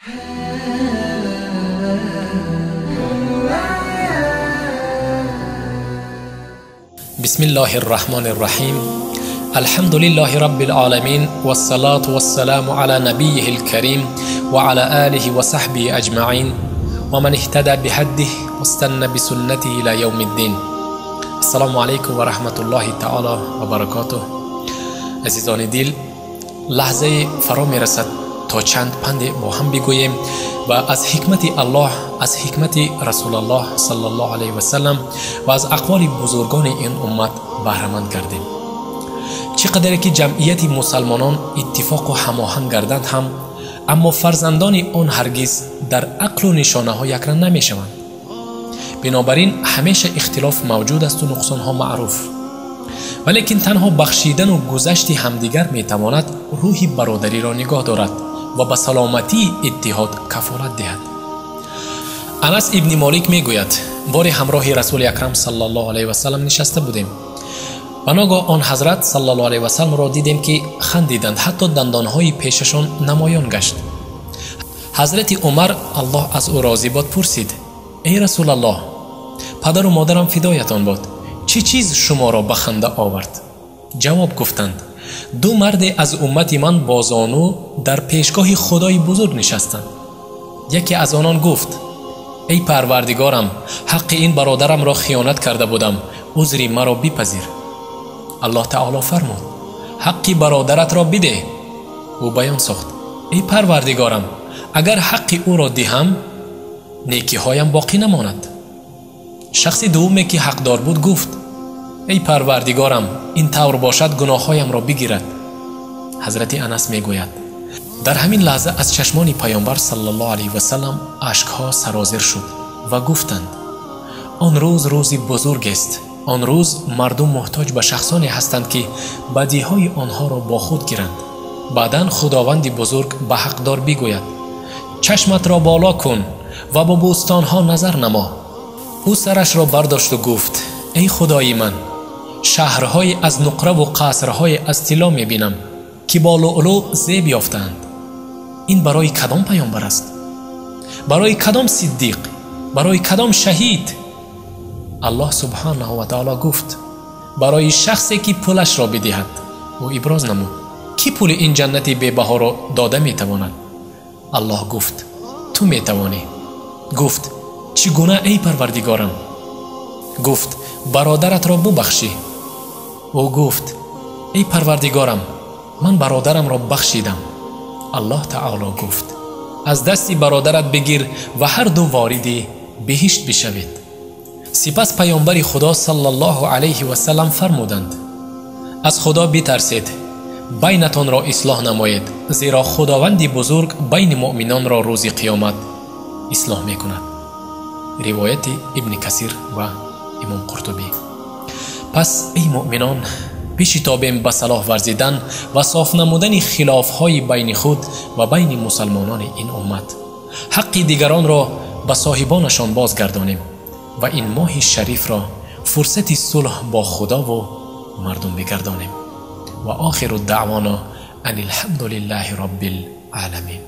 بسم الله الرحمن الرحیم. الحمد لله رب العالمین والصلاة والسلام على نبیه الكریم وعلى آله وصحبه اجمعین ومن اهتدى بهديه واستنى بسنته الى یوم الدین. السلام علیکم و رحمت الله تعالی و برکاته. عزیزان دل، لحظه فرا میرسد تا چند پند با هم بگوییم و از حکمت الله، از حکمت رسول الله صلی الله علیه و سلم و از اقوال بزرگان این امت بهره‌مند گردیم. چقدر که جمعیت مسلمانان اتفاق و هماهنگ گردند هم، اما فرزندان آن هرگز در عقل و نشانه ها یکرنگ نمی شوند. بنابراین همیشه اختلاف موجود است و نقصان ها معروف، ولیکن تنها بخشیدن و گذشت همدیگر می تواند روح برادری را نگاه دارد و به سلامتی اتحاد کفالت دهد. انس ابن مالک می گوید باری همراه رسول اکرم صلی الله علیه و سلم نشسته بودیم و ناگاه آن حضرت صلی الله علیه و سلم را دیدیم که خندیدند، حتی دندانهای پیششان نمایان گشت. حضرت عمر الله از او راضی باد پرسید: ای رسول الله، پدر و مادرم فدایتان باد، چه چیز شما را به خنده آورد؟ جواب گفتند: دو مرد از امت من با زانو در پیشگاه خدای بزرگ نشستند. یکی از آنان گفت: ای پروردگارم، حق این برادرم را خیانت کرده بودم، عذری مرا بپذیر. الله تعالی فرمود: حق برادرت را بده. او بیان ساخت: ای پروردگارم، اگر حق او را دهم نیکیهایم باقی نماند. شخص دومی که حقدار بود گفت: ای پروردگارم، این طور باشد گناههایم را بگیرد. حضرت انس میگوید در همین لحظه از چشمان پیامبر صلی الله علیه و سلم اشکها سرازیر شد و گفتند: آن روز روزی بزرگ است. آن روز مردم محتاج به شخصانی هستند که بدیهای آنها را با خود گیرند. بعدا خداوند بزرگ به حقدار بگوید: چشمت را بالا کن و با بوستانها نظر نما. او سرش را برداشت و گفت: ای خدای من، شهرهای از نقره و قصرهای از طلا میبینم که با لؤلؤ زیب یافتند. این برای کدام پیامبر است؟ برای کدام صدیق؟ برای کدام شهید؟ الله سبحانه و تعالی گفت: برای شخصی که پولش را بدهد. او ابراز نمود: کی پول این جنت بی‌بها را داده میتواند؟ الله گفت: تو میتوانی. گفت: چگونه ای پروردگارم؟ گفت: برادرت را ببخشی. او گفت: ای پروردگارم، من برادرم را بخشیدم. الله تعالی گفت: از دست برادرت بگیر و هر دو وارد بهشت بشوید. سپس پیامبر خدا صلی الله علیه و سلم فرمودند: از خدا بترسید، بینتان را اصلاح نمایید، زیرا خداوند بزرگ بین مؤمنان را روز قیامت اصلاح میکند. روایت ابن کثیر و امام قرطبی. پس ای مؤمنان، بشتابیم به صلاح ورزیدن و صاف نمودن خلاف‌های بین خود و بین مسلمانان این امت. حق دیگران را به صاحبانشان بازگردانیم و این ماه شریف را فرصت صلح با خدا و مردم بگردانیم. و آخر الدعوانا ان الحمد لله رب العالمین.